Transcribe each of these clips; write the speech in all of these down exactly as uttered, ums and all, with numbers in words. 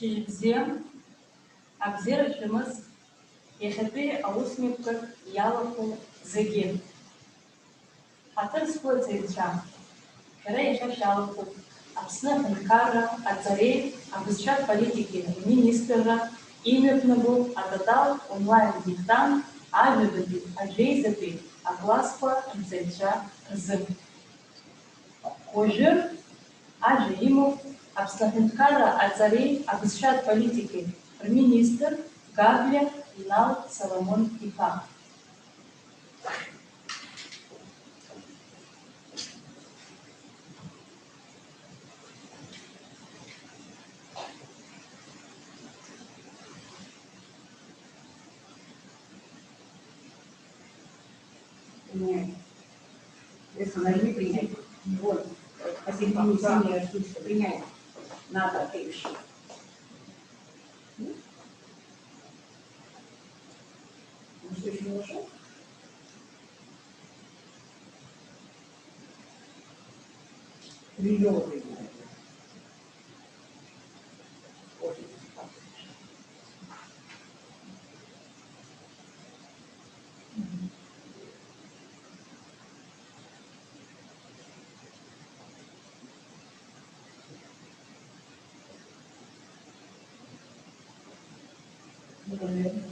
Шәыбзиа, абзиара шәымаз, иахьатәи аусмҩаԥгатә иалахәу зегьы. Ҳаҭыр зқәу аҵаҩцәа, шәара иахьа шәалахәуп Аԥсны аҳәынҭқарра аҵареи абызшәатә политикеи рминистрра имҩаԥнаго атотал онлайн диктант ажәабатәи, ажәеизатәи аклассқәа рҵаҩцәа рзы. Уажәы ажәа имоуп Аԥсны аҳәынҭқарра аҵареи абызшәатә политикеи рминистр Габлиа Инал Соломон-иԥа. Принять. Если она не принять, вот, посередине синяя штучка, принять. Надо, ты ещё. Ну, что, ещё не нашёл? Трилёвый, наверное.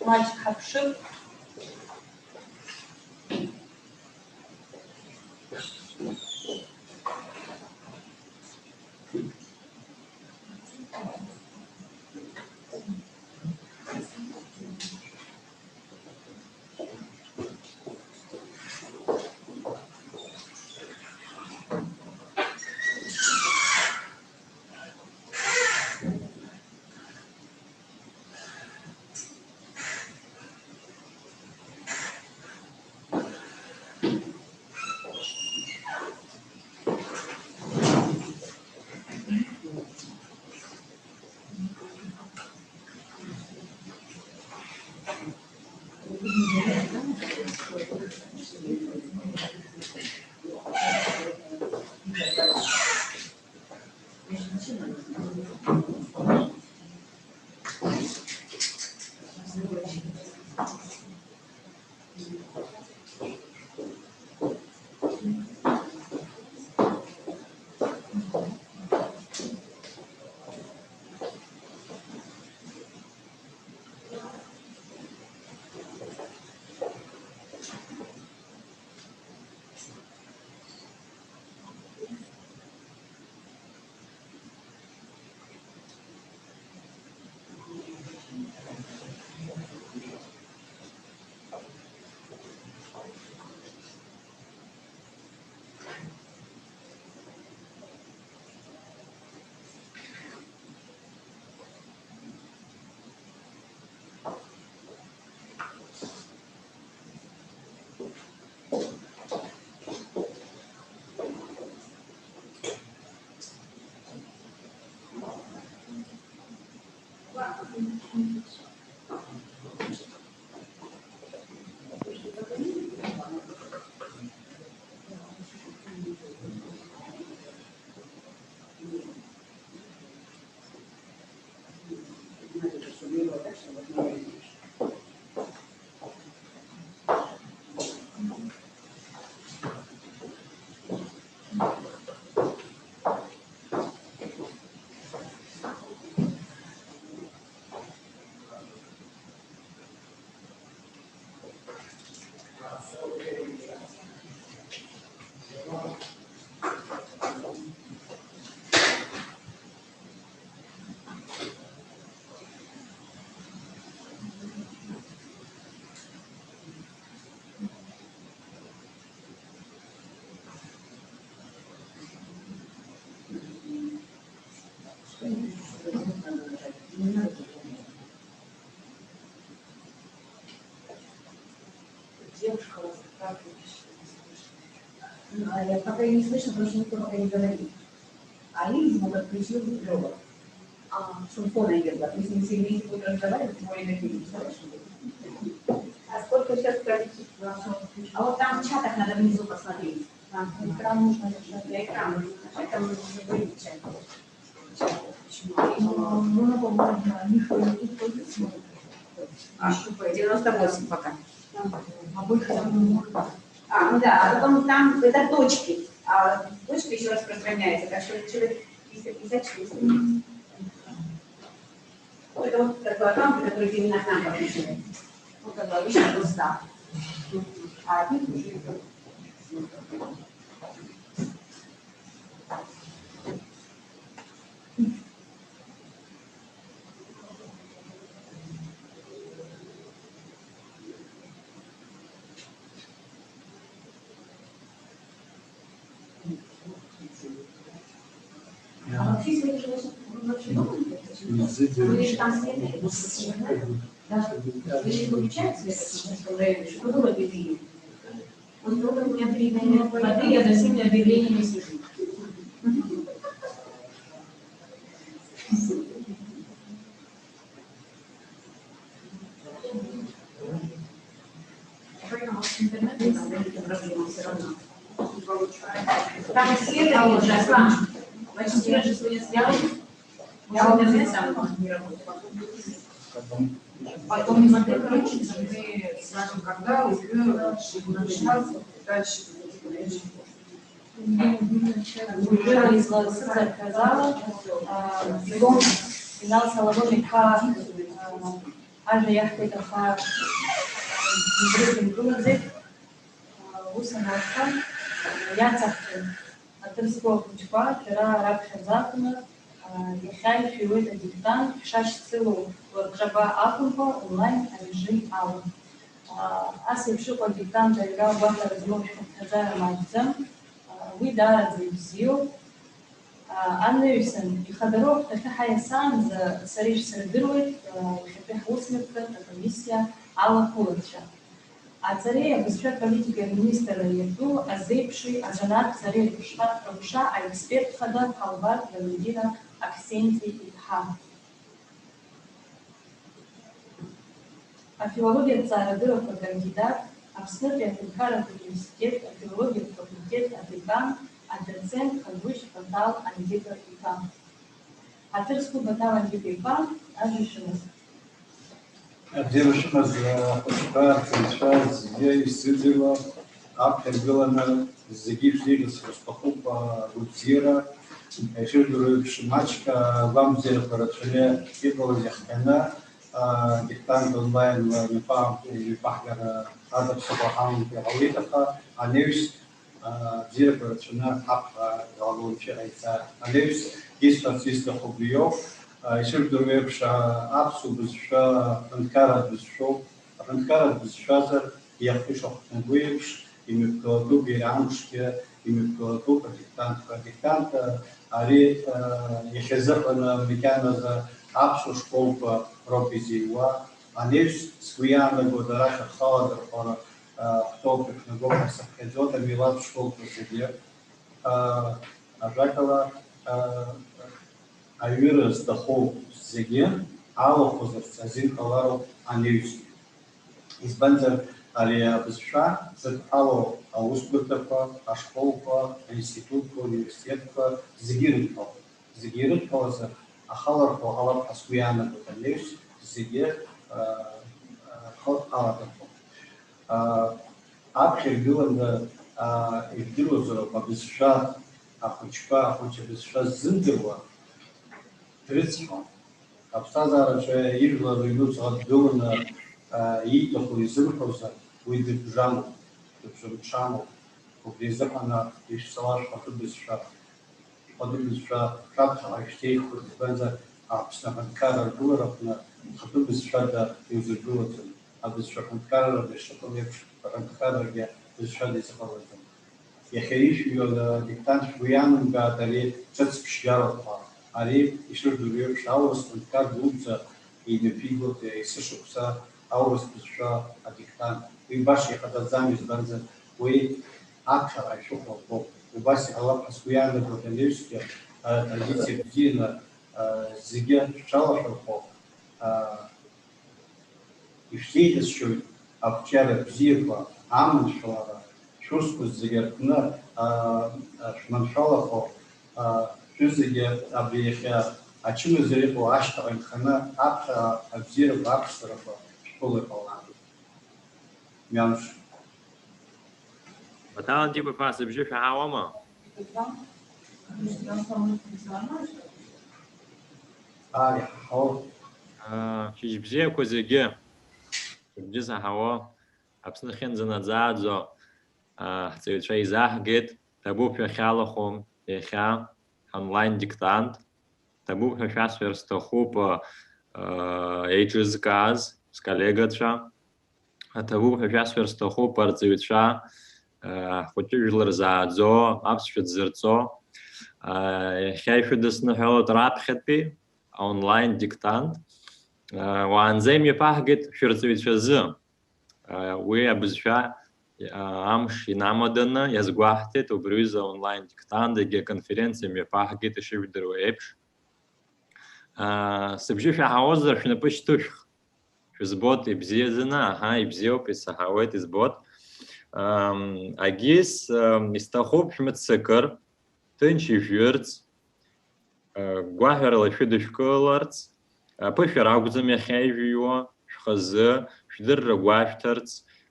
Маҷк ҳаԥшып. Не надо запоминать. Девушка у вас как слышно? А, я пока не слышно, потому что никто пока не говорит. А Лиза вот отключил Лёва. А, что он фоном идёт, допустим, если вместе будут разговаривать, тем более на телевизоре, чтобы... А сколько сейчас количество? А вот там в чатах надо внизу посмотреть. А, экран нужно нажать. На экран нужно нажать, там нужно выключать. Почему? Ну, ну, по-моему, они что, YouTube только смотрят? А, девяносто восемь пока. А больше там не может. А, ну да, а потом там это точки. А точка еще распространяется, так что человек триста пятьдесят шесть. Это вот как бы аккаунты, которые именно к нам подключены. Ну, как бы обычно просто. А от них уже идёт. А вообще сегодня же вообще, вы вообще думали, что вы же там сидели, даже если выключают свет, что вы думаете? Вот только у меня три дня нет воды, я за всеми объявлениями сижу. Там исследование, Жасмин, почти же сегодня сделал, я вам написала, не работает. Потом не могли включиться, мы скажем, когда уже начинаться дальше. Уже из вас отказала, а, бегом финансового меха, а, ажәа иаҳҭеит, аха, а, ибжьы дымгылаӡеит. Ус анакәха, иацаҳҵоит. Аҭыр зқәу ахәыҷқәа, шәара раԥхьаӡа акәны, иахьа ишәиуеит адиктант, шәшашьцылоу лабҿаба акәымкәа, онлайн арежим ала. Ас еиԥш иҟоу адиктант аҩра агәаҭара змоу шәхыԥхьаӡара маҷӡам. Уи даараӡа ибзиоуп. Анаҩсан, ихадароу ахәҭахьы ҳаиасаанӡа сара ишәсырдыруеит, иахьатәи ҳусмҩаԥгатә акомиссиа алахәылацәа. Аҵареи абызшәа политикеи рминистрра иатәу азеиԥши азанааҭ ҵареи рыҟәша, рыҟәша аексперт хада Ҳалбар Валентина Аксенти-иԥҳа. Афилологиатә ҭҵаарадырақәа акандидат, Аԥснытәи аҳәынҭқарратә университет афилологиатә факультет адекан, адоцент Хагәышь Баҭал Андиба-иԥа. Ҳаҭыр зқәу Баҭал Андиба-иԥа, ажәа шәымаз. Абзиара шәымаз, ахәыҷқәа, арҵаҩцәа, зегьы исзыӡырҩуа, аԥхьа ргыланы зегьы шәзеиӷьасхар сҭахуп, агәабзиара. Ишыжәдыруа еиԥш, маҷк агәамбзиарақәа рацәаны иҟалаз иахҟьаны, а, диктант онлайн-ла ҩба, ҩбаҳгара ада ԥсыхәа ҳамамкәа иҟалеит, аха анаҩс, а, бзиарақәа рацәаны ҳаԥхьа иҟалон, ԥхьаҟа ицар. Анаҩс исҳәарц исҭаху убриоуп, а, ишыжәдыруа еиԥш, а, аԥсуа бызшәа аҳәынҭқарратә бызшәоуп. Аҳәынҭқарратә бызшәазар, иахьа ишахәҭнагоу еиԥш, имҩаԥгалатәуп иара амшгьы, имҩаԥгалатәуп адиктантқәа. Адиктант, а, ари, а, иахьазыҳәан макьаназы аԥсуа школқәа роуп изыҩуа. Анаҩс сгәы иаанагоит, арахь ахала адырхәара, а, ҳтәоуп, иқәнагоуп ҳәа сыԥхьаӡоит, амилаҭ школқәа зегьы. А, ажәакала, а, аҩыра зҭаху зегьы алахәызарц азин ҟалароуп анаҩс. Избанзар, ари абызшәа зыдҳәалоу аусбарҭақәа, ашколқәа, аинститутқәа, ауниверситетқәа зегьы ирыдҳәалоуп. Зегьы ирыдҳәалазар, ахаларҭәа ҟалап ҳәа сгәы иаанагоит, анаҩс зегьы, а, а, рхы аладырхәон. А, аԥхьа иргыланы, а, ижәдыруазароуп абызшәа, ахәыҷқәа, ахәыҷ абызшәа ззымдыруа дрыцҳауан. Аԥсҭазаараҿы ижәлар рыҩнуҵҟа дгыланы, а, ииҭаху изымҳәозар, уи дыбжамоуп, дыбжамҽамоуп. Убри азыҳәан ишәцалар шәхатәы бызшәа. Ихатәы бызшәа шәаԥхьаҟа ишәзеиӷьхоит, избанзар, Аԥсны аҳәынҭқарра аргылараҟны хатәы бызшәада иузыргылаӡом. Абызшәа аҳәынҭқарра дышыҟам еиԥш, аҳәынҭқаррагьы бызшәада изыҟалаӡом. Иахьа ишәҩуа адиктант шәгәы иаанамгааит ари ҿыц ԥшьгарақәа. Ари, ишырдыруа еиԥш, аурыс ҳәынҭқар дуӡӡа еимҩаԥигоит есышықәса аурыс бызшәа адиктант. Уи баша ихаҭаӡам, избанзар, уи аԥхьаҟа ишәыхәлақәоуп. Убас иҟалап ҳәа сгәы иаанагоит анаҩсгьы, а, традициа бзианы, а, зегьы шәҽалашәырхәо, а, ишәзеиӷьасшьоит ақәҿиара бзиақәа, аманшәалара, шәусқәа зегьы рҟны, а, а, шәманшәалахо, а, шәызегьы абри иахьа ачымазара иҟоу ашьҭаҟа инханы аԥхьа абзиарақәа, аԥшӡарақәа шәԥыло иҟалап. Мҩамш. Маҭаанти Баԥа, сыбжьы шәаҳауама? Ааи, ҳаҳауп. Аа, шьыжь бзиақәа зегьы. Шәыбжьы саҳауа. Аԥсны ахьынӡанаӡааӡо, аа, ҳҵаҩцәа еизаҳгеит. Ҭабуп шәахьалахәу иахьа ҳонлайн диктант. Ҭабуп ҳәа шәасҳәар сҭахуп, аа, еиҿызкааз сколлегацәа. Ҭабуп ҳәа шәасҳәар сҭахуп арҵаҩцәа, аа, ҳхәыҷы жәлар зааӡо, аԥсшәа дзырҵо. Аа, иахьа ишәыдысныҳәалоит раԥхьатәи аонлайн диктант. Аа, уаанӡа имҩаԥаҳгеит шәырҵаҩцәазы. Аа, уи абызшәа, аа, амш инамаданы иазгәаҳҭеит, убри аҩыза онлайн диктант, егьи аконференциа мҩаԥаҳгеит, ишыжәдыруа еиԥш. Аа, сыбжьы шәаҳауазар, шәнапы шьҭышәх. Шәызбоит ибзиаӡаны, аҳа, ибзиоуп, исаҳауеит, избоит. Ам, агьыс, ам, исҭахуп шәмыццакыр, ҭынч ижәҩырц, а, гәаҳәарала шәыдышәкыларц, аԥышәара акәӡам иахьа ижәҩуа, шәхазы, шәдырра гәашәҭарц,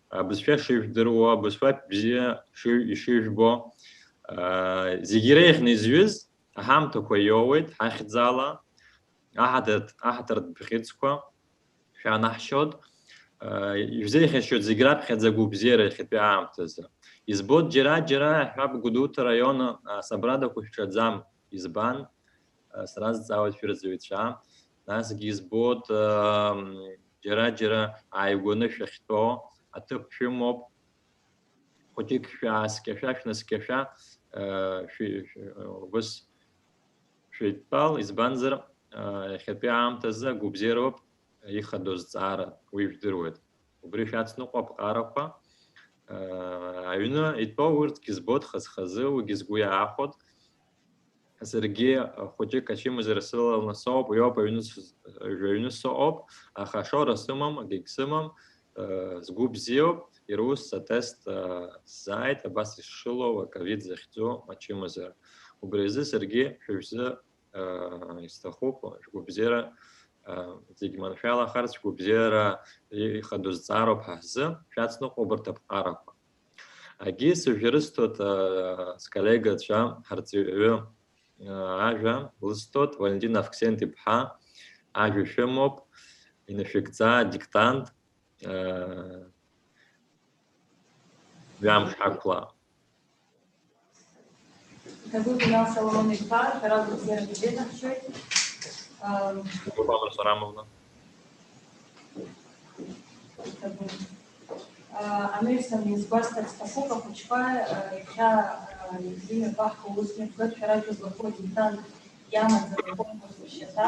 абызшәа шыжәдыруа, абызшәа бзиа шы-, ишыжәбо, а, зегь иреиӷьны изҩыз аҳамҭақәа иоуеит, ҳахьӡала, аҳаҭыртә, аҳаҭыртә бӷьыцқәа шәанаҳшьоит, а, ишәзеиӷьасшьоит зегь раԥхьаӡа агәыбзиара иахьатәи аамҭазы. Избоит џьара-џьара, иаҳҳәап, Гәдоуҭа раион, а, асабрадақәа шәҽаӡам. Избан? А, сразҵаауеит шәырҵаҩцәа. Насгьы избоит, ам, џьара-џьара ааигәаны шәахьтәоу аҭыԥ шәымоуп. Хәыҷык шәааскьашәа, шәнаскьашәа, э, шәи-, шәи-, убыс шәеидтәал, избанзар, э, иахьатәи аамҭазы агәыбзиароуп ихадоу зҵаара, уи жәдыруеит. Убри шәацныҟәо аԥҟарақәа, э, аҩны итәоу урҭгьы збоит хаз-хазы, уигьы сгәы иаахәоит. Саргьы хәыҷык ачымазара сылаланы соуп, уи ауп аҩны с-, аҩны сыҟоуп, аха ашоура сымам, акгьы сымам, э, сгәы бзиоуп, иара ус атест, э, сзааит, абас ишшылоу, аковид захьӡу ачымазара. Убри азы саргьы шәыжәзы, э, исҭахуп, шәгәабзиара, э, зегь маншәалахарц, шәгәабзиара ихадоу зҵаароуп ҳа ҳзы, шәацныҟәо убарҭ аԥҟарақәа. Агьи сыжәҩа рысҭоит, аа, сколлегацәа, ҳарҵаҩы, аа, ажәа лысҭоит, Валентин Авксент-иԥҳа, ажәа шәымоуп, инашәыгӡа, адиктант, аа, ҩамш ҳақәла. Иҭабуп, Инал Соломон-иԥа, шәара быбзиара бзианаҳшьоит. Ам, Иҭабуп, Амра Сорамовна. Иҭабуп. А, анаҩсан изгәасҭарц сҭахуп, ахәыҷқәа, а, иахьа, а, имҩаԥаҳго ус мҩаԥгатә шәара шәызлахәу адиктант иамаӡам аконкурс ашьаҭа,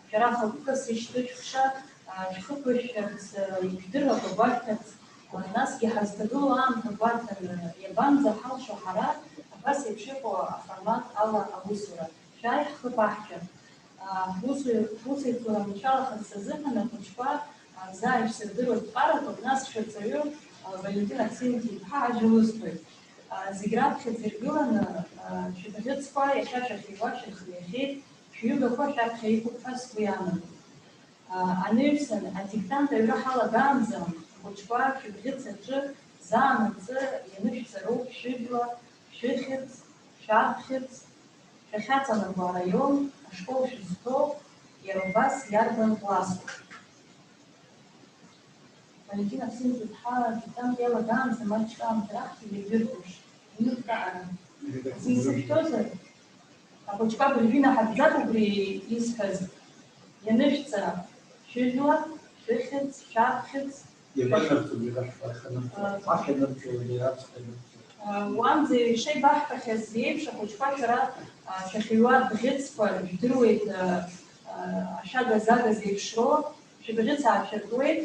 шәара хықәкыс ишьҭышәкша, а, шәхыԥышәшәарц, а, ижәдыруа агәашәҭарц, а, насгьы ҳазҭагылоу аамҭа гәаҭаны, иабанӡаҳалшо ҳара абас еиԥш иҟоу аформат ала аусура? Шәааи, ҳхы ԥаҳшәап. Ҳусеицура маншәалахарц азыҳәан ахәыҷқәа, а, заа ишәсырдыруа ԥҟарақәак, нас шәырҵаҩы, а, Валентин Аксент-иԥҳа ажәа лысҭоит. А, зегь раԥхьаӡа иргыланы, а, шәыбӷьыцқәа иахьа шәахьиуа шәырхиахьеит, шәҩыгақәа шәаԥхьа иқәуп ҳәа сгәы иаанагоит. А, анаҩсан, адиктант аҩра ҳалагаанӡа, ахәыҷқәа шәыбӷьыц аҿы заанаҵы ианышәҵароуп шәыжәла, шәыхьӡ, шәаԥхьыӡ, шәахьаҵанакуа араион, ашкол шәызҭоу, иара убас иарбан классу. Валентин Аксент-иԥҳа адиктант иалагаанӡа маҷк аамҭа раҳҭеит, егьырҭ еиԥш, ҩнызқьаара. Аӡы исыхьчозар, ахәыҷқәа абыржәы инаҳагӡап убри исҳәаз. Ианышәҵа, шәыжәла, шәыхьӡ, шәаԥхьыӡ. Иабанырҵо, иара шәхы ахьанырҵо, ахьанырҵо, иара аҵх ианырҵо. Уанӡа ишеибаҳҳәахьаз еиԥш, ахәыҷқәа шәара, а, шәахьыҩуа абӷьыцқәа жәдыруеит, а, а, ашәага-зага зеиԥшроу, шәыбӷьыц аашәыртуеит,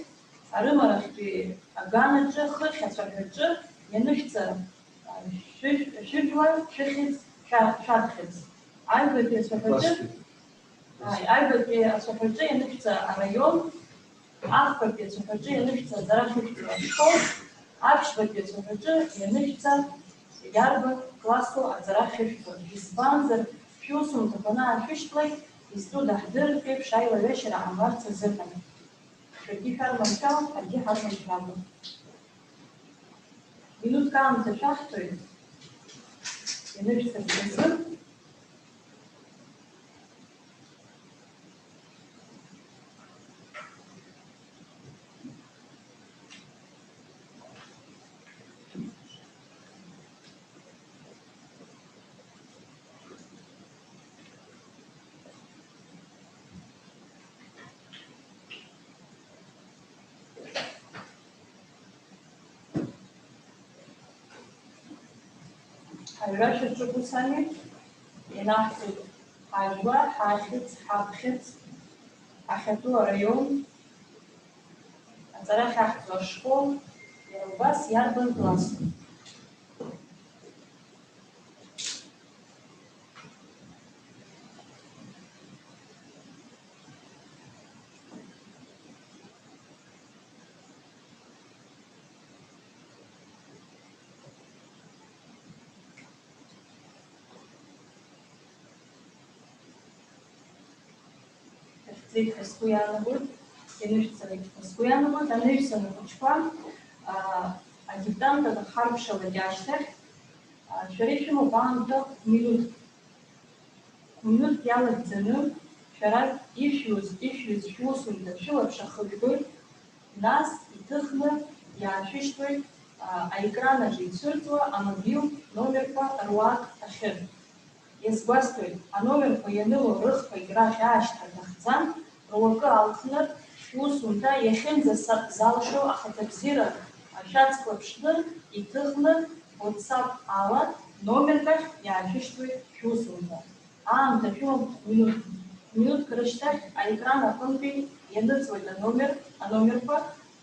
арымарахьтәи аганаҿы, хыхь ацәаҳәаҿы ианышәҵа, а, шәыжә-, шәыжәла, шәыхьӡ, шәа-, шәаԥхьыӡ. Аҩбатәи ацәаҳәаҿы, Ааи, аҩбатәи ацәаҳәаҿы ианышәҵа араион, ахԥатәи ацәаҳәаҿы ианышәҵа аҵара ахьышәҵо ашкол, аԥшьбатәи ацәаҳәаҿы ианышәҵа иарбан классу аҵара ахьышәҵо, избанзар, шәусумҭақәа анаашәышьҭлак, изтәу даҳдырыртә еиԥш аилаҩашьара ҟамларц азыҳәан. Шәаргьы шәарманшәалан, ҳаргьы ҳарманшәалан. Минуҭк аамҭа шәаҳҭоит, ианышәҵарц азы. Ҳажәа шаҿуп, ус ами? Ианаҳҵоит ҳажәла, ҳахьӡ, ҳаԥхьыӡ, ҳахьатәу араион, аҵара ахьаҳҵо ашкол, иара убас иарбан классу. Шәахьӡеит ҳәа сгәы иаанагоит, ианышәҵалак ҳәа сгәы иаанагоит, анаҩсан ахәыҷқәа, аа, адиктант анахаркәшалак ашьҭахь, аа, шәара ишәымоуп аамҭа хә-минуҭк. Хә-минуҭк иалагӡаны шәара ишәҩуз, ишәҩыз шәусумҭа шәылаԥш ахыжәгоит, нас иҭыхны иаашәышьҭуеит, аа, аекран аҿы ицәырҵуа амобилтә номерқәа руак ахьы. Иазгәасҭоит, аномерқәа ианыло рыхԥагь рахь аашьҭра аҭахӡам, руакы алхны, шәусумҭа иахьынӡазалшо ахаҭабзиара шәацклаԥшны, иҭыхны, WhatsApp ала номерк ахь иаашәышьҭуеит шәусумҭа. Аамҭа шәымоуп хә-минуҭк. Хә-минуҭк рышьҭахь аекран аҟынтәи ианыҵуеит аномер, аномерқәа,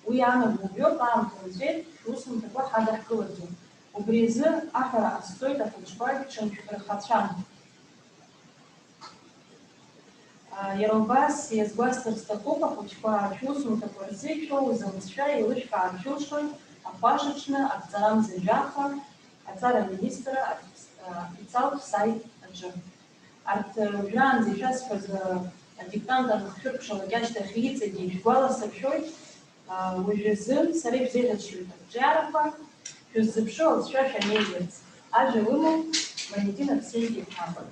уи анаго убриоуп, аамҭа рҵәеит, шәусумҭақәа ҳадаҳкылаӡом. Убри азы аҳәара ҟасҵоит ахәыҷқәа шәҽаншәдырхацәан. Иара убас иазгәасҭар сҭахуп, ахәыҷқәа шәусумҭақәа рзы ишәоуз алҵшәа еилышәкаар шәылшоит ахәашаҽны, акҵарамза жәаха, аҵара аминистрра официалтә саит аҿы. Арҭ, уажәраанӡа ишәасҳәаз, адиктант анахшәыркәшалак ашьҭахь иҵегьы ишәгәаласыршәоит. Уажәазы сара ишәзеиӷьасшьоит арҿиарақәа, шәыззыԥшу алҵшәа шәанеиҩырц. Ажәа лымоуп Валентина Ксентиа-иԥа.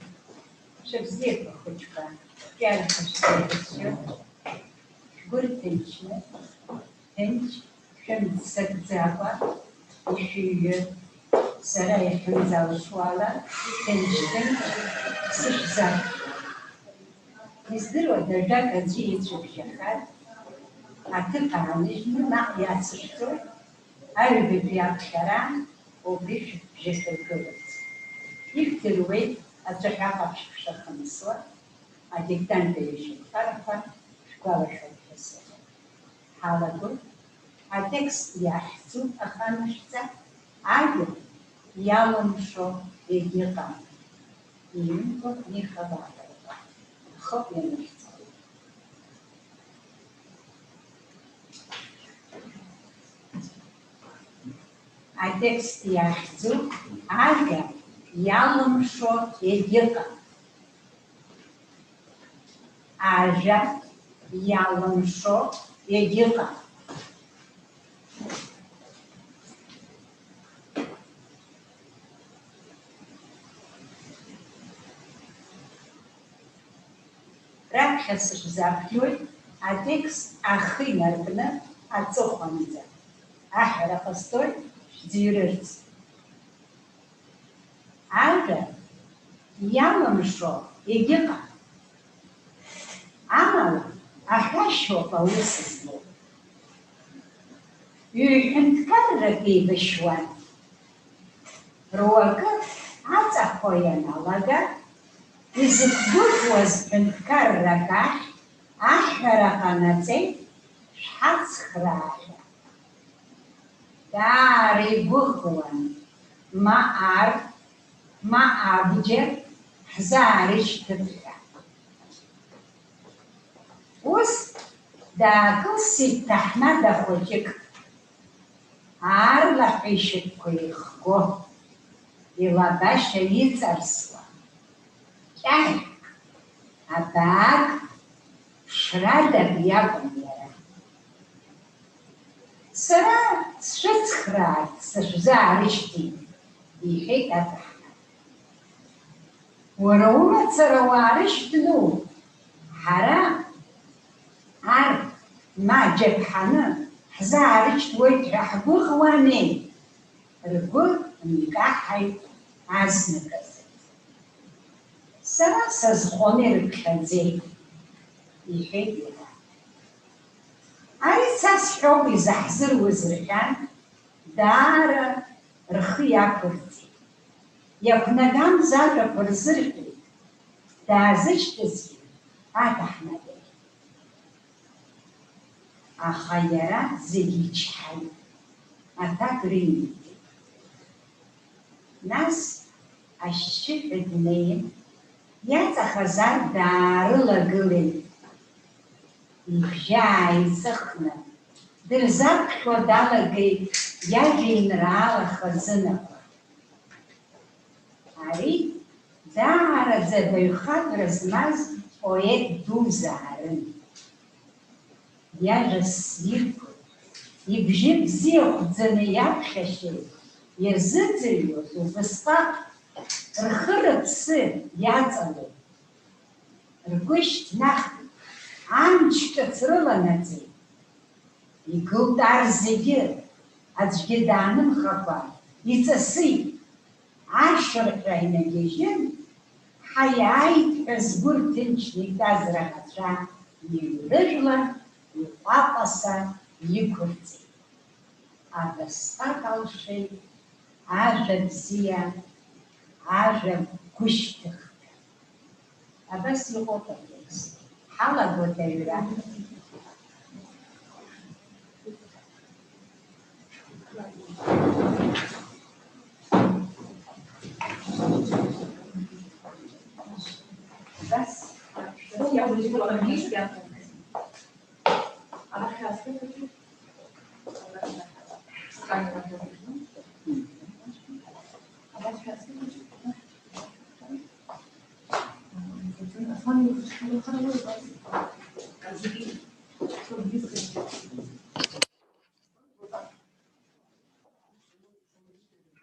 Шәыбзиақәа, хәыҷқәа, арҿиарақәа шәзеиӷьасшьоит. Шәгәы рҭынчны, ҭынч, шәымццакӡакәа ишәыҩҩы, сара иахьынӡалшо ала, ҭынч-ҭынч сышәзаԥхьа. Издыруада, ажәак аӡәы ицәыбжьахар, аҭыԥ ааныжьны наҟ иацышәҵоит, аҩбатәи аԥхьара убри шәыбжьы ахьыргыларц. Ижәдыруеит, аҵәаҳәа ҟаԥшь шәахымсуа, адиктант аҩышьынхарақәа шәгәалашәоит ҳәа сыҟоуп. Ҳалагоит, атекст иахьӡуп, аха анышәҵа, ажәа иалымшо егьыҟам. Иҩымҭоуп Миха Бабаиба, ахы ианышәҵалак. Атекст иахьӡуп, ажәа иалымшо егьыҟам. Ажәа иалымшо егьыҟам. Раԥхьа сышәзаԥхьоит атекст ахы инаркны аҵыхәанӡа. Аҳәара ҟасҵоит шәӡырҩырц. Ажәа иалымшо егьыҟам. Амала, аҳәашьоуп аус злоу. Ҩ-ҳәынҭқаррак еибашьуан. Руакы аҵахо ианалага, изықәгәыӷуаз ҳәынҭқаррак ахь аҳәара ҟанаҵеит, шәҳацхраа ҳәа. Даара игәыӷуан, ма ар, ма абџьар ҳзаарышьҭып ҳәа. Ус даакылсит ҭаҳмада хәыҷык, аарлаҳәа ишьапқәа еихго, илабашьа иҵарсуа, кьаҳәк, абаак, ԥшрадак иакәын иара. Сара сшәыцхраарц сышәзаарышьҭит, иҳәеит аҭаҳмада. Уара умацара уаарышьҭноу, ҳара ар ма џьаԥҳаны ҳзаарышьҭуеит ҳәа ҳгәыӷуамеи? Ргәы никаҳаит азныказы. Сара сазхоны ирыԥхьаӡеит, иҳәеит иара. Ари цасҳәоуп изаҳзыруз рҳәан, даара рхы иақәырҵеит. Иақәнагамыз ажәақәа рзырҳәеит, даазышьҭызгьы аҭаҳмадеи. Аха иара зегьы ичҳаит, аҭак рымеит. Нас ашьшьыҳәа днеин, иаҵахаз ар даарылагылеит. Ибжьы ааиҵыхны, дырзаԥхьо далагеит иажәеинраала хазынақәа. Ари даараӡа абаҩхатәра змаз поет дузаарын. Иажәа ссирқәа, ибжьы бзиахәӡаны иаԥхьашьеит, иазыӡырҩуаз убысҟак рхы-рыԥсы иаҵалеит. Ргәы шьҭнахит, амч ҿыц рыланаҵеит. Игылт ар зегьы, аӡәгьы даанымхакәа, иҵысит. Ашырҳәа инагьежьын, ҳаиааит ҳәа згәы рҭынчны итәаз раӷацәа иҩрыжәлан, иҟәаҟәаса иқәырҵеит. Абасҟак алшеит ажәа бзиа, ажәа гәышьҭыхга. Абас иҟоуп атекст. Ҳалагоит аҩра. Абас.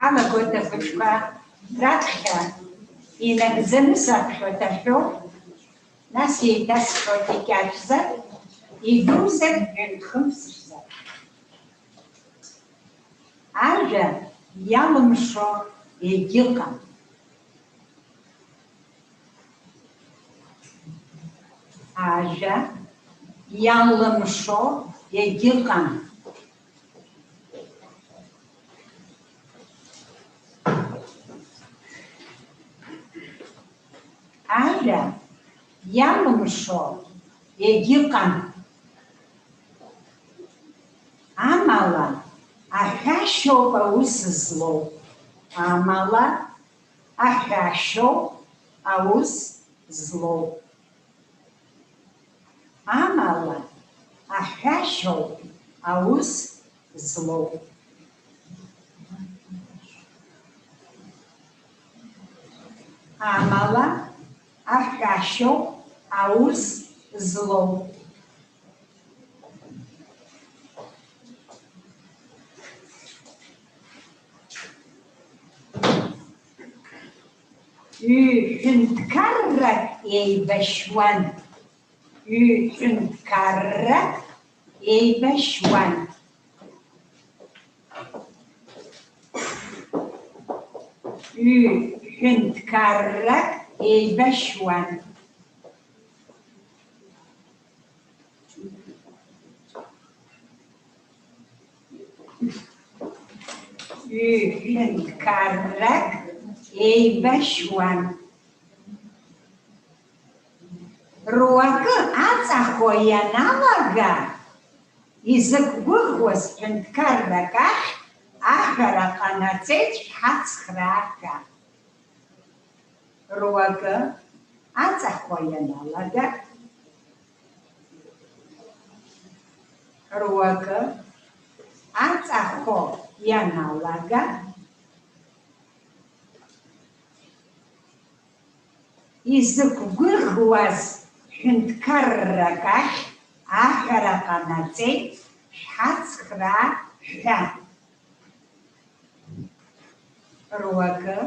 Ҳалагоит ахәыҷқәа раԥхьа инагӡаны саԥхьоит аҳәоу, нас еиҭасҳәоит икьаҿзар, идузар, ҩынтә-хынтә сышәзар. Ажәа иалымшо егьыҟам. Ажәа иалымшо егьыҟам. Ажәа иалымшо егьыҟам. Амала, аҳәашьоуп аус злоу. Амала, аҳәашьоуп аус злоу. Амала, аҳәашьоуп аус злоу. Амала, аҳәашьоуп аус злоу. Ҩ-ҳәынҭқаррак еибашьуан. Ҩ-ҳәынҭқаррак еибашьуан. Ҩ-ҳәынҭқаррак еибашьуан. Ҩ-ҳәынҭқаррак еибашьуан. Руакы аҵахо ианалага, изықәгәыӷуаз ҳәынҭқаррак ахь аҳәара ҟанаҵеит шәҳацхраа ҳәа. Руакы аҵахо ианалага, руакы аҵахо ианалага, изықәгәыӷуаз ҳәынҭқаррак ахь аҳәара ҟанаҵеит шәҳацхраа ҳәа. Руакы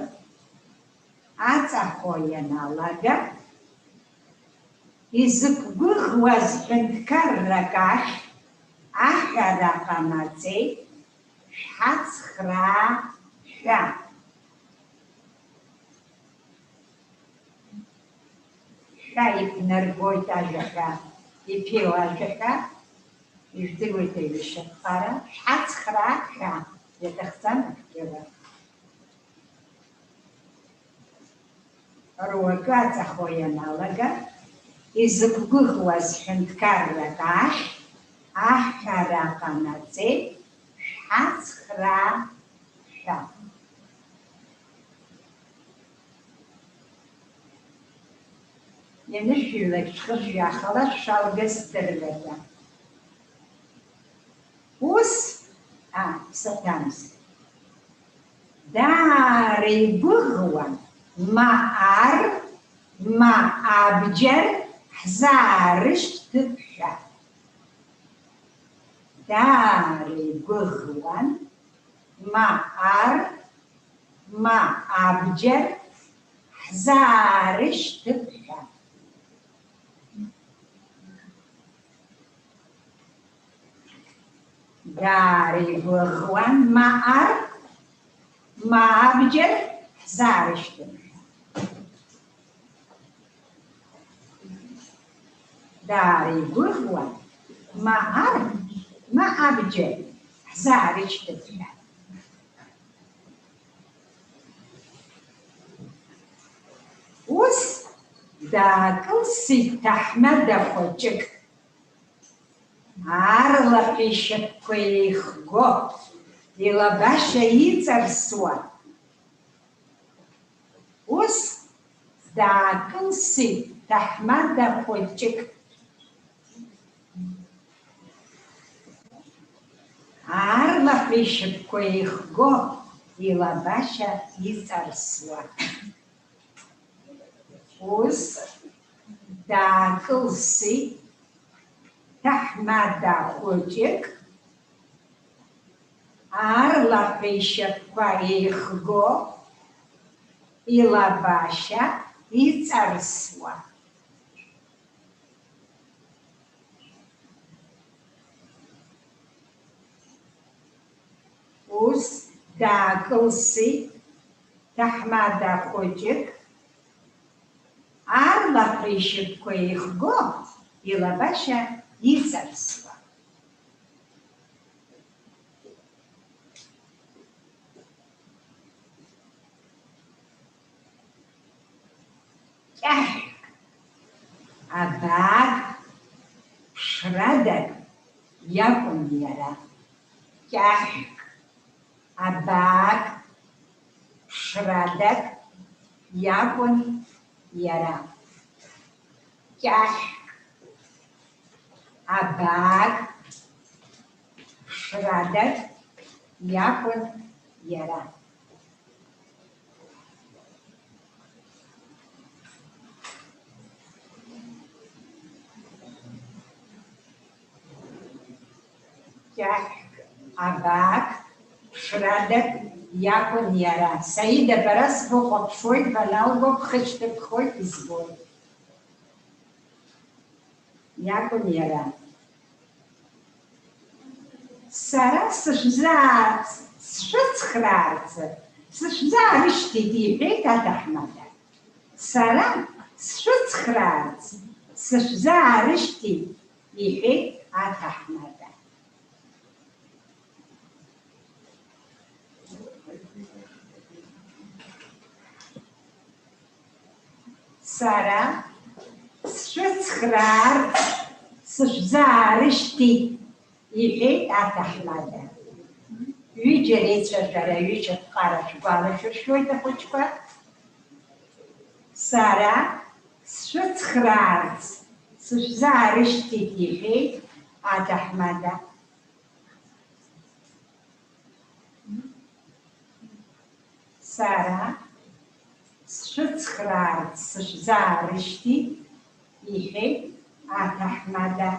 аҵахо ианалага, изықәгәыӷуаз ҳәынҭқаррак ахь аҳәара ҟанаҵеит шәҳацхраа ҳәа. Шәа иԥнаргоит ажәаҳәа, иԥеиу ажәаҳәа, ижәдыруеит аҩышьа ԥҟара, шәҳацхраа ҳәа, иаҭахӡам акгьы. Руакы аҵахо ианалага, изықәгәыӷуаз ҳәынҭқаррак ахь аҳәара ҟанаҵеит, шәҳацхраа ҳәа. Ианышәҩлак шәхы шәҩахала шәшалгаз здыррада. Ус, а, саҭамыз. Даара игәыӷуан, ма ар, ма абџьар ҳзаарышьҭып ҳәа. Даара игәыӷуан, ма ар, ма абџьар ҳзаарышьҭып ҳәа. Даара игәыӷуан, ма ар, ма абџьар ҳзаарышьҭып ҳәа. Даара игәыӷуан, ма ар, ма абџьар ҳзаарышьҭып ҳәа. Ус даакылсит ҭаҳмада хәыҷык. Аарлаҳәа ишьапқәа еихго, илабашьа иҵарсуа. Ус даакылсит ҭаҳмада хәыҷык. Аарлаҳәа ишьапқәа еихго, илабашьа иҵарсуа. Ус даакылсит ҭаҳмада хәыҷык, аарлаҳәа ишьапқәа еихго, илабашьа иҵарсуа. Ус даакылсит ҭаҳмада хәыҷык, аарлаҳәа ишьапқәа еихго, илабашьа иҵарсуа. Кьаҳәк, абаак, ԥшрадак иакәын иара. Кьаҳәк, абаак, ԥшрадак иакәын иара. Кьаҳәк, абаак, ԥшрадак иакәын иара. Кьаҳәк, абаак, ԥшрадак иакәын иара. Саида, бара сбыхәаԥшуеит, баналго бхы шьҭыбхуеит, избоит. Иакәын иара. Сара сышәзаа-, сшәыцхраарц, сышәзаарышьҭит, иҳәеит аҭаҳмада. Сара сшәыцхраарц, сышәзаарышьҭит, иҳәеит аҭаҳмада. Сара сшәыцхраарц сышәзаарышьҭит, иҳәеит аҭаҳмада. Ҩыџьа реицәажәара, ҩыџьа ԥҟара шәгәалашәыршәоит, ахәыҷқәа. Сара сшәыцхраарц сышәзаарышьҭит, иҳәеит аҭаҳмада. Сара сшәыцхраарц сышәзаарышьҭит, иҳәеит аҭаҳмада.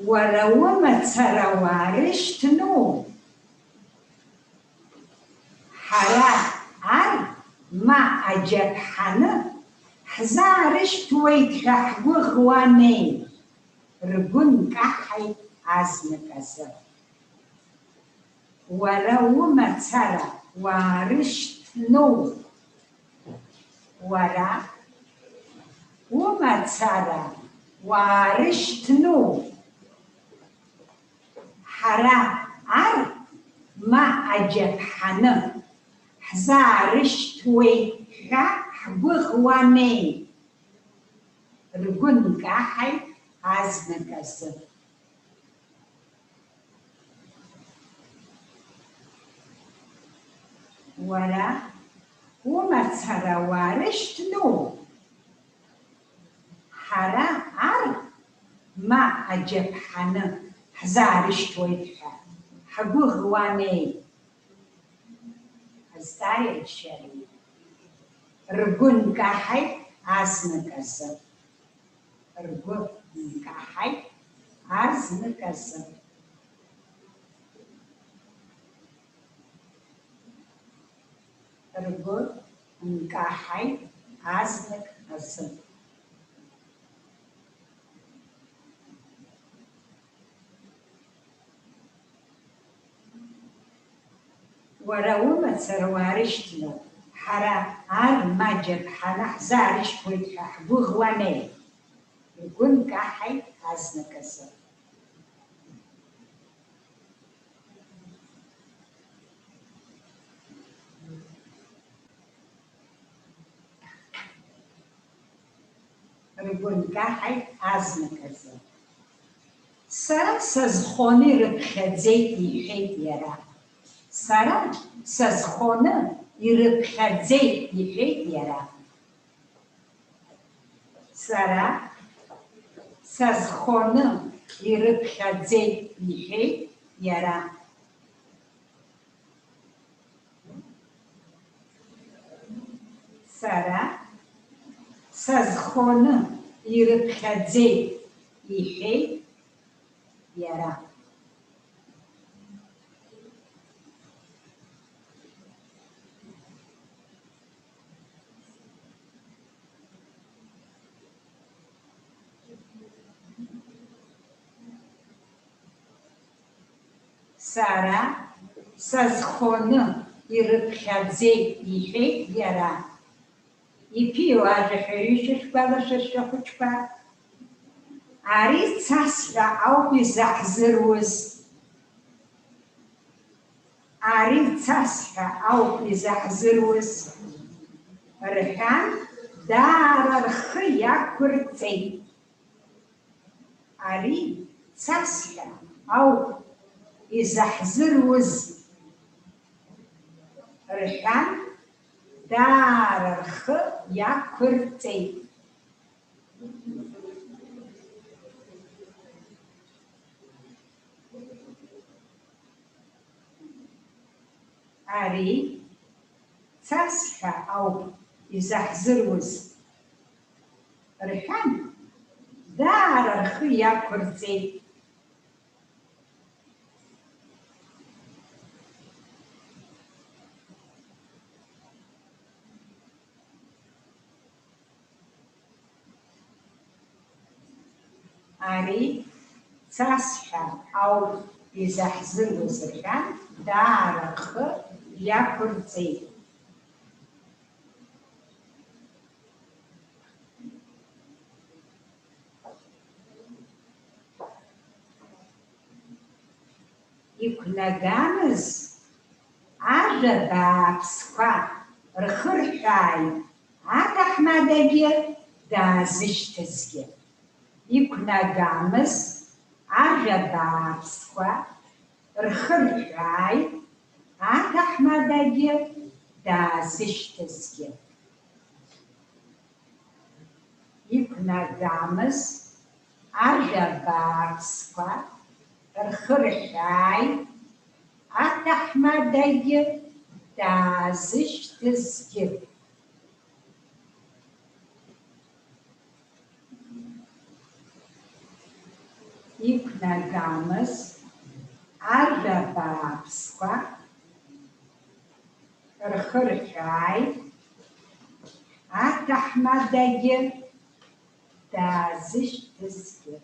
Уара умацара уаарышьҭну? Ҳара ар ма аџьаԥҳаны ҳзаарышьҭуеит ҳәа ҳгәыӷуамеи? Ргәы нкаҳаит азнык азы. Уара умацара уаарышьҭну? Уара умацара уаарышьҭну? Ҳара ар ма аџьаԥҳаны ҳзаарышьҭуеит ҳәа ҳгәыӷуамеи? Ргәы нкаҳаит азнык азы. Уара умацара уаарышьҭну? Ҳара ар ма аџьаԥҳаны ҳзаарышьҭуеит ҳәа ҳгәыӷуамеи? Азҵаареи аччареи ргәы нкаҳаит азнык азы. Ргәы нкаҳаит азнык азы. Ргәы нкаҳаит азнык азы. Уара умацара уаарышьҭны, ҳара ар ма џьаԥҳаны ҳзаарышьҭуеит ҳәа ҳгәыӷуамеи? Ргәы нкаҳаит азнык азы. Ргәы нкаҳаит азнык азы. Сара сазхоны ирыԥхьаӡеит, иҳәеит иара. Сара сазхоны ирыԥхьаӡеит, иҳәеит иара. Сара сазхоны ирыԥхьаӡеит, иҳәеит иара. Сара сазхоны ирыԥхьаӡеит, иҳәеит иара. Сара сазхоны ирыԥхьаӡеит, иҳәеит иара. Иԥиоу ажәа ҳәа ҩышәа шәгәалашәыршәа, хәыҷқәа. Ари цасҳәа ауп изаҳзыруз. Ари цасҳәа ауп изаҳзыруз, рҳәан, даара рхы иақәырҵеит. Ари цасҳәа ауп изаҳзыруз, рҳәан, даара рхы иақәырҵеит. Ари цасҳәа ауп изаҳзыруз, рҳәан, даара рхы иақәырҵеит. Ари цасҳәа ауп изаҳзыруз, рҳәан, даара рхы иақәырҵеит. Иқәнагамыз Ажәа бааԥсқәа рхырҳәааит аҭаҳмадагьы даазышьҭызгьы. Иқәнагамыз ажәа бааԥсқәа рхырҳәааит аҭаҳмадагьы даазышьҭызгьы. Иқәнагамыз ажәа бааԥсқәа рхырҳәааит аҭаҳмадагьы даазышьҭызгьы. Иқәнагамыз ажәа бааԥсқәа рхырҳәааит аҭаҳмадагьы даазышьҭызгьы.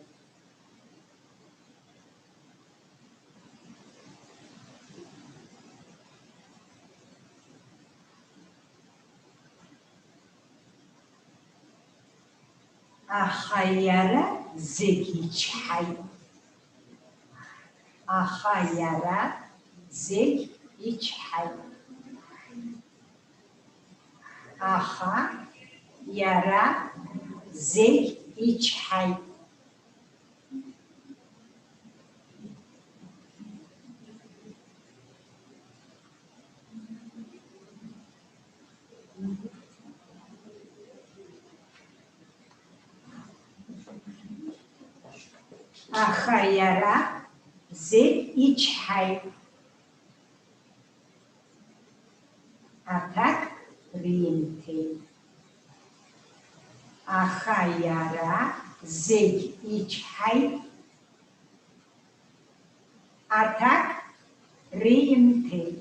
Аха иара зегь ичҳаит. Аха иара зегь ичҳаит. Аха иара зегь ичҳаит. Аха иара зегь ичҳаит. Аҭак римҭеит. Аха иара зегь ичҳаит. Аҭак римҭеит.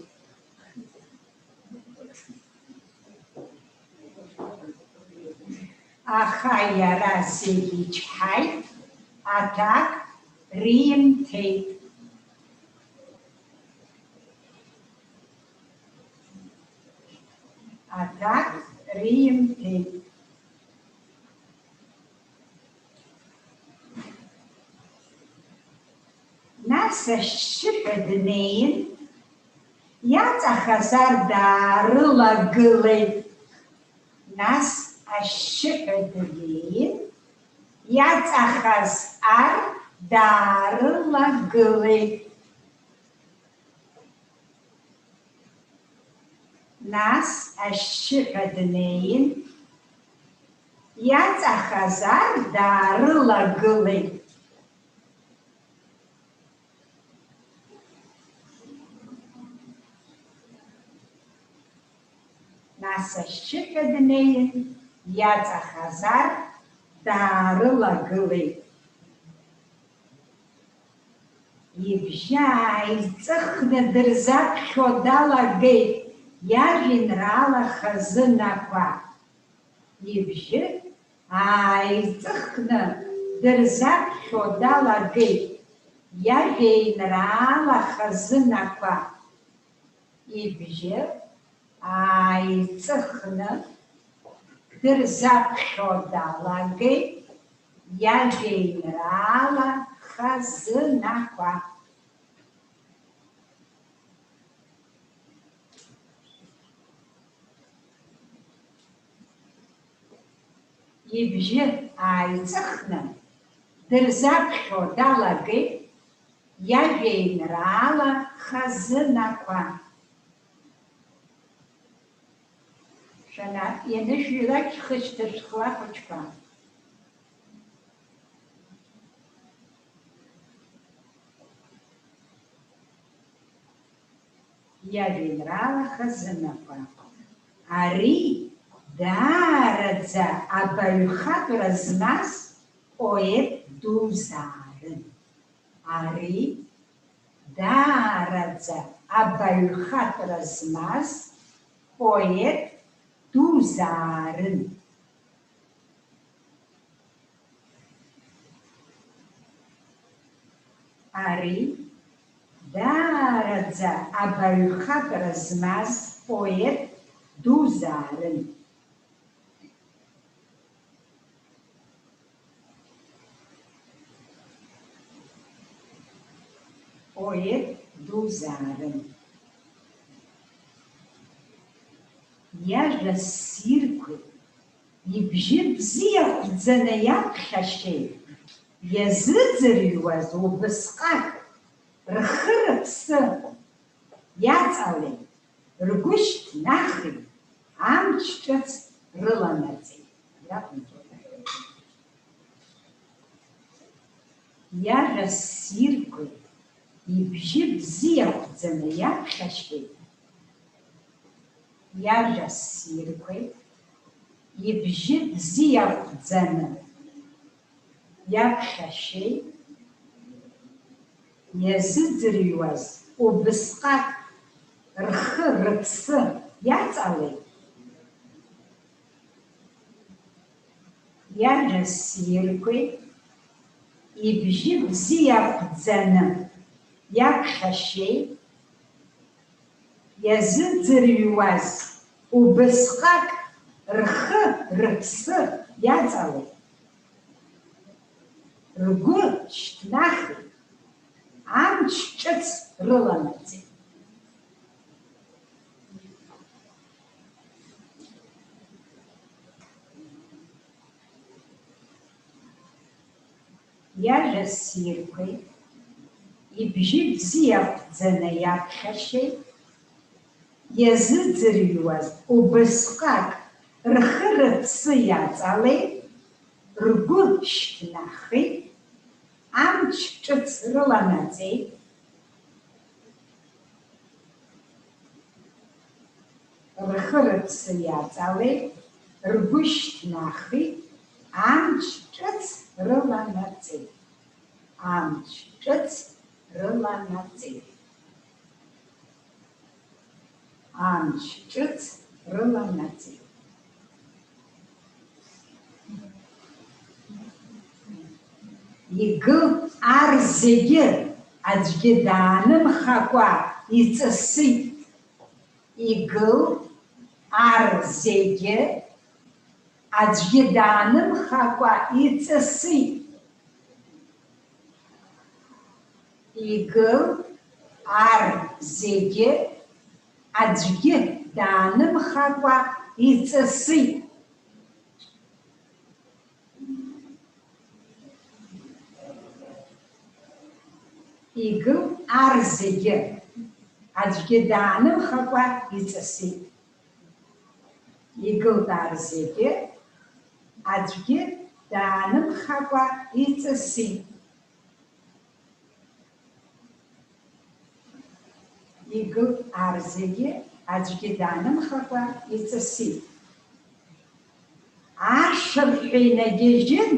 Аха иара зегь ичҳаит, аҭак римҭеит. Аҭак римҭеит. Нас ашьшьыҳәа днеин, иаҵахаз ар даарылагылеит. Нас ашьшьыҳәа днеин, иаҵахаз ар даарылагылеит. Нас ашьшьыҳәа днеин, иаҵахаз ар даарылагылеит. Нас ашьшьыҳәа днеин, иаҵахаз ар даарылагылеит. Ибжьы ааиҵыхны дырзаԥхьо далагеит иажәеинраала хазынақәа. Ибжьы ааиҵыхны дырзаԥхьо далагеит иажәеинраала хазынақәа. Ибжьы ааиҵыхны дырзаԥхьо далагеит иажәеинраала хазынақәа. Ибжьы ааиҵыхны дырзаԥхьо далагеит иажәеинраала хазынақәа. Шәана-, ианышәҩрак шәхы шьҭышәхуа, ахәыҷқәа. Иажәеинраала хазынақәа. Ари даараӡа абаҩхатәра змаз поет дузаарын. Ари даараӡа абаҩхатәра змаз поет дузаарын. Ари даараӡа абаҩхатәра змаз поет дузаарын. Поет дузаарын. Иажәа ссирқәеи, ибжьы бзиа хәӡаны иаԥхьашьеи, иазыӡырҩуаз убысҟак рхы-рыԥсы иаҵалеит, ргәы шьҭнахит, амч ҿыц рыланаҵеит. Иажәа ссирқәеи, ибжьы бзиа хәӡаны иаԥхьашьеит. Иажәа ссирқәеи, ибжьы бзиа хәӡаны иаԥхьашьеит, иазыӡырҩуаз убысҟак рхы-рыԥсы иаҵалеит. Иажәа ссирқәеи, ибжьы бзиа хәӡаны иаԥхьашьеит, иазыӡырҩуаз убысҟак рхы-рыԥсы иаҵалеит. Ргәы шьҭнахит, амч ҿыц рыланаҵеит. Иажәа ссирқәеи, ибжьы бзиа хәӡаны иаԥхьашьеит, иазыӡырҩуаз убысҟак рхы-рыԥсы иаҵалеит, ргәы шьҭнахит, амч ҿыц рыланаҵеит. Рхы-рыԥсы иаҵалеит, ргәы шьҭнахит, амч ҿыц рыланаҵеит. Амч ҿыц рыланаҵеит. Амч ҿыц рыланаҵеит. Игылт ар зегьы, аӡәгьы даанымхакәа иҵысит. Игылт ар зегьы, аӡәгьы даанымхакәа иҵысит. Игылт ар зегьы, аӡәгьы даанымхакәа иҵысит. Игылт ар зегьы, аӡәгьы даанымхакәа иҵысит. Игылт ар зегьы, аӡәгьы даанымхакәа иҵысит. Игылт ар зегьы, аӡәгьы даанымхакәа иҵысит. Ашырҳәа инагьежьын,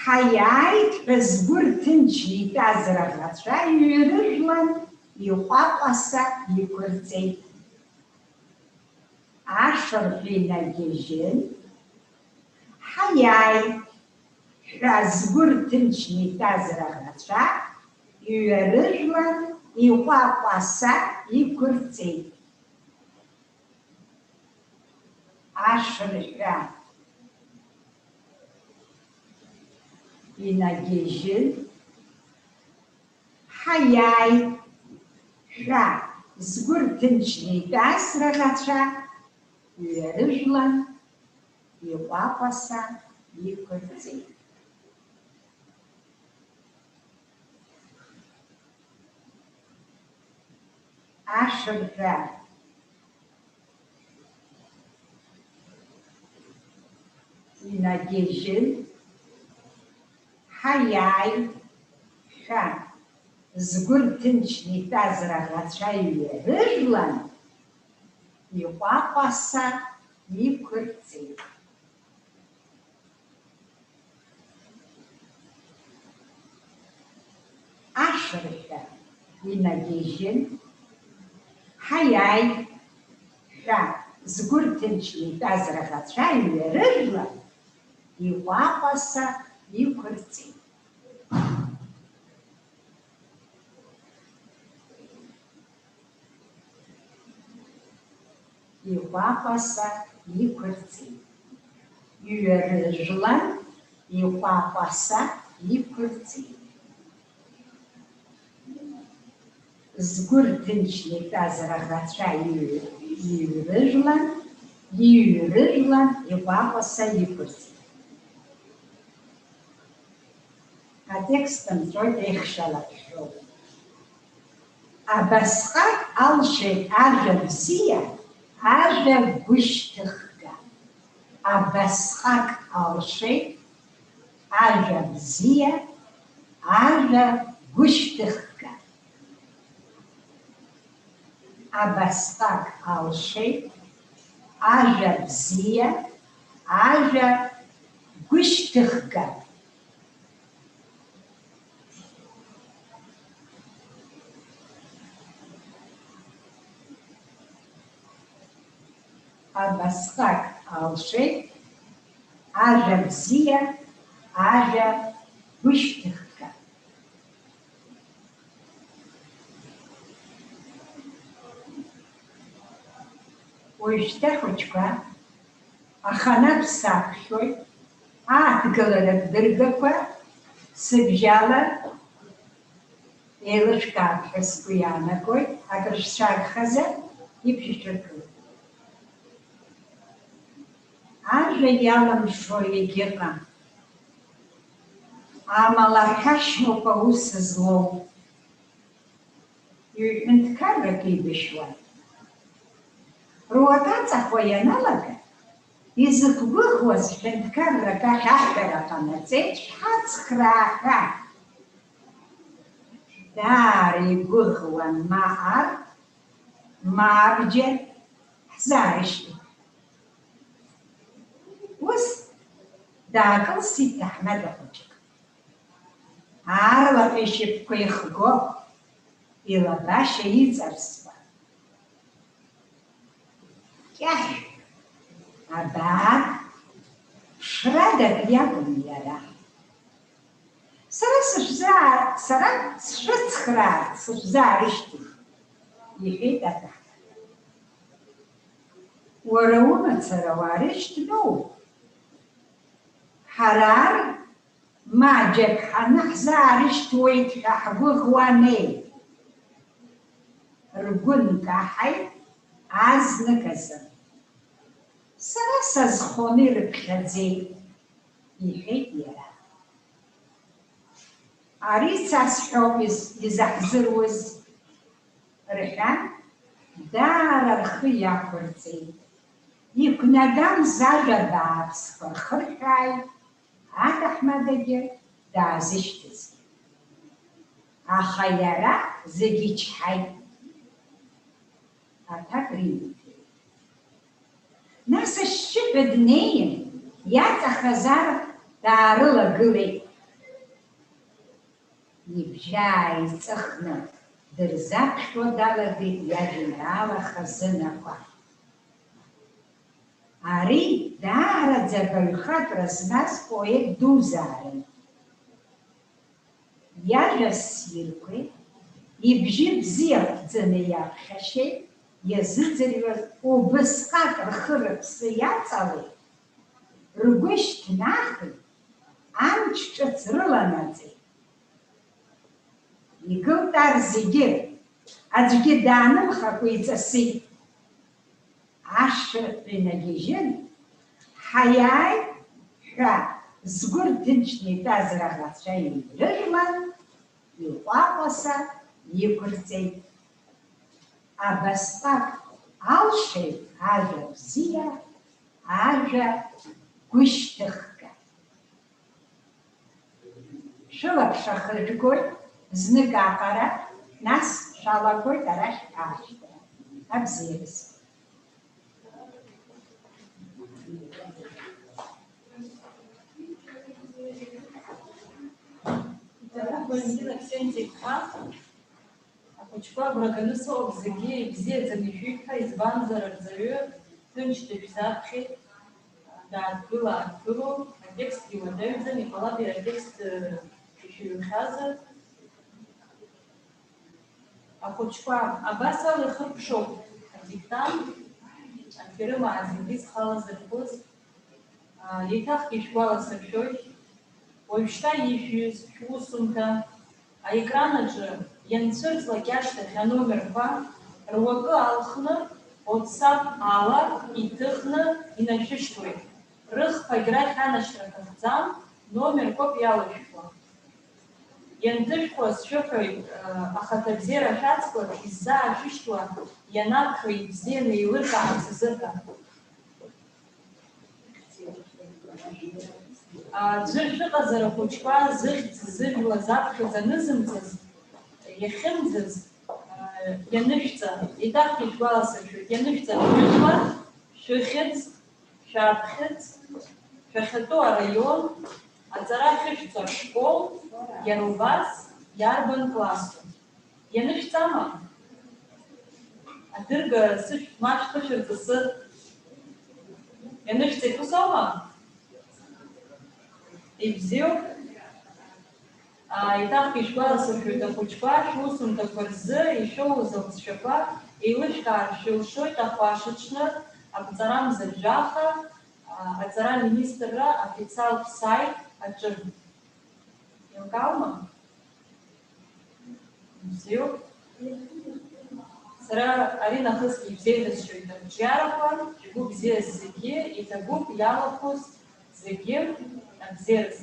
ҳаиааит ҳәа згәы рҭынчны итәаз раӷацәа иҩарыжәлан, иҟәаҟәаса иқәырҵеит. Ашырҳәа инагьежьын, ҳаиааит ҳәа згәы рҭынчны итәаз раӷацәа иҩарыжәлан, иҟәаҟәаса иқәырҵеит. Ашырҳәа инагьежьын, ҳаиааит ҳәа згәы рҭынчны итәаз раӷацәа иҩарыжәлан, иҟәаҟәаса иқәырҵеит. Ашырҳәа инагьежьын, ҳаиааит ҳәа згәы рҭынчны итәаз раӷацәа иҩарыжәлан, иҟәаҟәаса иқәырҵеит. Ашырҳәа инагьежьын, ҳаиааит ҳәа згәы рҭынчны итәаз раӷацәа иҩарыжәлан, иҟәаҟәаса иқәырҵеит. Иҟәаҟәаса иқәырҵеит. Иҩарыжәлан, иҟәаҟәаса иқәырҵеит. Згәы рҭынчны итәаз раӷацәа иҩ-, Иҩрыжәлан, иҩрыжәлан иҟәаҟәаса иқәырҵеит. Атекст нҵәоит еихшәала ҳәоуп. Абасҟак алшеит ажәа бзиа, ажәа гәышьҭыхга. Абасҟак алшеит ажәа бзиа, ажәа гәышьҭыхга. Абасҟак алшеит ажәа бзиа, ажәа гәышьҭыхга. Абасҟак алшеит ажәа бзиа, ажәа гәышьҭыхга. Уажәшьҭа, хәыҷқәа, аханатә саԥхьоит, ааҭгыларатә дыргақәа сыбжьала еилышәкаап ҳәа сгәы иаанагоит, акыр шәцәагхазар, ибжьышәыргылеит. Ажәа иалымшо егьыҟам. Амала ҳәашьоуп аус злоу. Ҩ-ҳәынҭқаррак еибашьуан. Руак аҵахо ианалага, изықәгәыӷуаз ҳәынҭқаррак ахь аҳәара ҟанаҵеит, шәҳацхраа ҳәа. Даара игәыӷуан, ма ар, ма абџьар ҳзаарышьҭит. Ус даакылсит ҭаҳмада хәыҷык. Аарлаҳәа ишьапқәа ихго, илабашьа иҵарсуа. Кьахь, абаа, ԥшрадак иакәын иара. Сара сышәзаа-, сара сшәыцхраарц сышәзаарышьҭит, иҳәеит аҭаҳмада. Уара умацара уаарышьҭноу? Ҳара ар ма џьаԥҳаны ҳзаарышьҭуеит ҳәа ҳгәыӷуанеи? Ргәы нкаҳаит азныказы. Сара сазхоны ирыԥхьаӡеит, иҳәеит иара. Ари цас ҳәоуп из-, изаҳзыруз, рҳәан, даара рхы иақәырҵеит. Иқәнагамз ажәа бааԥсқәа рхырҳәааит, аҭаҳмадагьы даазышьҭызгеит. Аха иара зегь ичҳаит. Аҭак риҭеит. Нас ашьшьыҳәа днеин, иаҵахаз ар даарылагылеит. Ибжьы ааиҵыхны дырзаԥхьо далагеит иажәеинраала хазынақәа. Ари даараӡа абаҩхатәра змаз поет дузаарын. Иажәа ссирқәеи ибжьы бзиа ԥҵәаны иаԥхьашьеи иазыӡырҩуаз убысҟак рхы-рыԥсы иаҵалеит, ргәы шьҭнахит, амч ҿыц рыланаҵеит. Игылт ар зегьы, аӡәгьы даанымхакәа иҵысит. Ашырҳәа инагьежьын, ҳаиааит ҳәа згәы рҭынчны итәаз раӷацәа еинрыжәлан, иҟәаҟәаса иқәырҵеит. Абасҟак алшеит ажәа бзиа, ажәа гәышьҭыхга. Шәылаԥш ахыржәгоит, знык аҟара, нас шәалагоит арахь аашьҭра. Абзиараз. Валентина Ксензиа-иԥҳа. Ахәыҷқәа агәра ганы сыҟоуп, зегьы ибзиаӡаны ишәеит ҳәа, избанзар, арҵаҩы ҭынч дышәзаԥхьеит, дааҭгыла-ааҭгыло, атекстгьы уадаҩӡам, иҟалап иара атекст, э, ишәыҩхьазар. Ахәыҷқәа абас ала ихыркәшоуп адиктант, аферыма зегьы зхала зырхәыз. Еиҭахгьы шәгәаласыршәоит, уажәшьҭа ишәҩыз шәусумҭа аекран аҿы ианцәырҵлак ашьҭахь аномерқәа руакы алхны, WhatsApp ала иҭыхны инашәышьҭуеит. Рыхԥагь рахь анашьра аҭахӡам, номерқәак иалышәшәуа. Ианҭышәхуа сшәыҳәоит, ахаҭабзиара шәаҵгылар, исзаашәышьҭуа ианакәха ибзианы еилыркаарц азыҳәа. Аӡәыр шәыҟазар ахәыҷқәа зыхьӡ зыжәлаз аԥхьаӡа анызымҵаз, иахьымӡаз, ианышәҵа, еиҭах ишәгәаласыршәоит, ианышәҵа шәыжәла, шәыхьӡ, шәаԥхьыӡ, шәахьатәоу араион, аҵара ахьышәҵо ашкол, иара убас иарбан классу. Ианышәҵама? Адырга сышәҭ, ма шәхышәырҵысы. Ианышәҵеит, ус аума? Ибзиоуп. Ааи, еиҭахгьы шәгәаласыршәоит ахәыҷқәа, шәусумҭақәа рзы ишәоуз алҵшәақәа еилышәкаар шәылшоит ахәашаҽны, аԥҵарамза жәаха, аа, аҵара аминистрра аофициалтә саит аҿы. Еилкааума? Бзиоуп. Сара ари нахысгьы ибзеиӷьасшьоит арҿиарақәа, шәгәы бзиаз зегьы, иҭабуп иалахәыз зегьы абзиараз.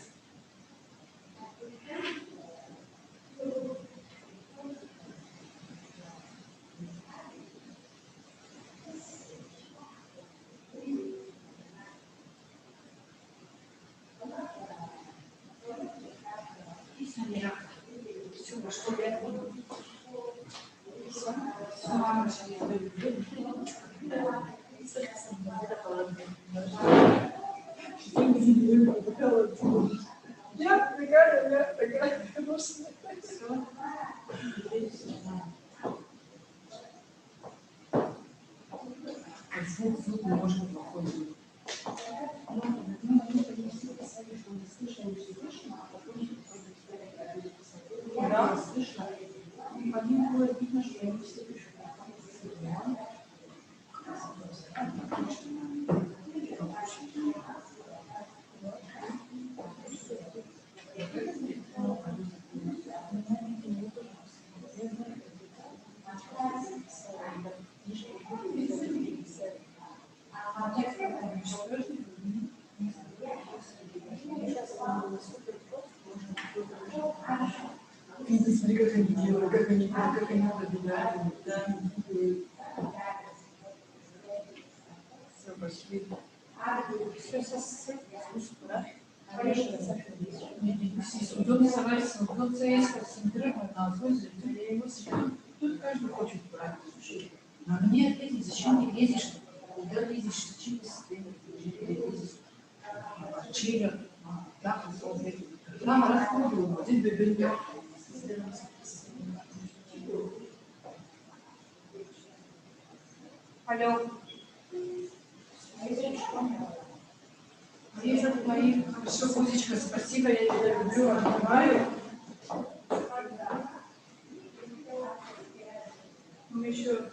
Звук, звук немножко плохой звук. Да? Слышно? По ним было видно, что они все пишут. Ты посмотри, как они делают, как они, как они подбирают. Да. Все, пошли. Все, сейчас, сейчас, слушай, да? Удобно, давай, удобно, есть, как центрировано, а тут, тут каждый хочет брать. Слушай, а мне ответить, зачем ты лезешь? Куда лезешь? Зачем ты с-, лезешь? Чего? А, да, вот это. Там расходы, вот это, да, да. Алло. Вижу твои. Хорошо, Кузечка, спасибо, я тебя люблю, обнимаю. Мы еще.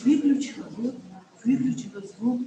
Выключила звук, выключила звук.